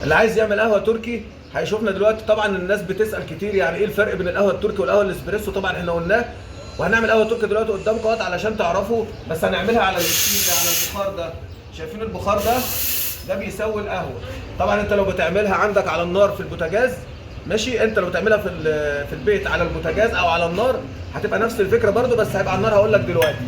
اللي عايز يعمل قهوة تركي هيشوفنا دلوقتي. طبعا الناس بتسال كتير يعني ايه الفرق بين القهوة التركي والقهوة الاسبريسو، طبعا احنا قلناه، وهنعمل قهوة تركي دلوقتي قدامكم اهوت علشان تعرفوا. بس هنعملها على ال steam ده، على البخار ده. شايفين البخار ده؟ ده بيسوي القهوة. طبعا انت لو بتعملها عندك على النار في البوتاجاز ماشي، انت لو بتعملها في البيت على البوتاجاز او على النار هتبقى نفس الفكرة برضو، بس هيبقى على النار. هقول لك دلوقتي.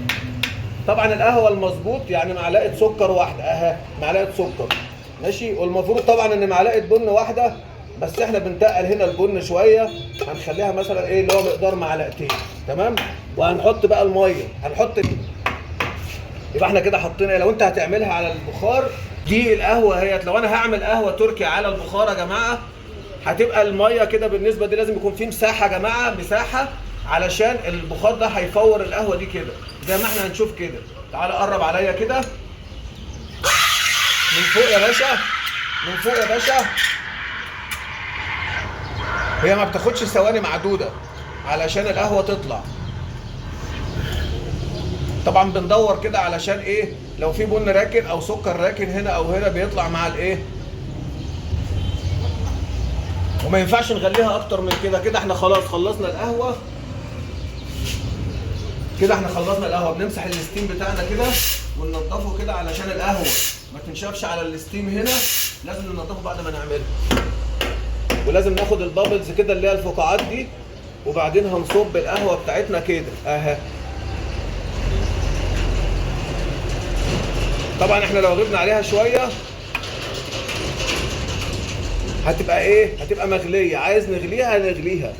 طبعا القهوة المظبوط يعني معلقه سكر واحدة اهي، معلقه سكر ماشي. والمفروض طبعا ان معلقه بن واحدة، بس احنا بنتقل هنا البن شوية، هنخليها مثلا ايه اللي هو مقدار معلقتين، تمام. وهنحط بقى المية، هنحط يبقى احنا كده حطينا. لو انت هتعملها على البخار دي القهوة اهيت، لو انا هعمل قهوة تركي على البخار يا جماعة هتبقى المية كده بالنسبة دي لازم يكون في مساحة يا جماعة، مساحة علشان البخار ده هيفور القهوة دي كده زي ما احنا هنشوف كده. تعال قرب عليا كده من فوق يا باشا، من فوق يا باشا. هي ما بتاخدش ثواني معدودة علشان القهوة تطلع. طبعا بندور كده علشان ايه، لو في بن راكن او سكر راكن هنا او هنا بيطلع مع الايه. وما ينفعش نغليها اكتر من كده. كده احنا خلاص خلصنا القهوة، كده احنا خلصنا القهوة. بنمسح ال steam بتاعنا كده وننضفه كده علشان القهوة ما تنشفش على ال steam هنا، لازم ننضفه بعد ما نعمله. ولازم ناخد ال bubbles كده اللي هي الفقاعات دي، وبعدين هنصب القهوة بتاعتنا كده اهي. طبعا احنا لو غبنا عليها شوية هتبقى ايه، هتبقى مغليه. عايز نغليها نغليها.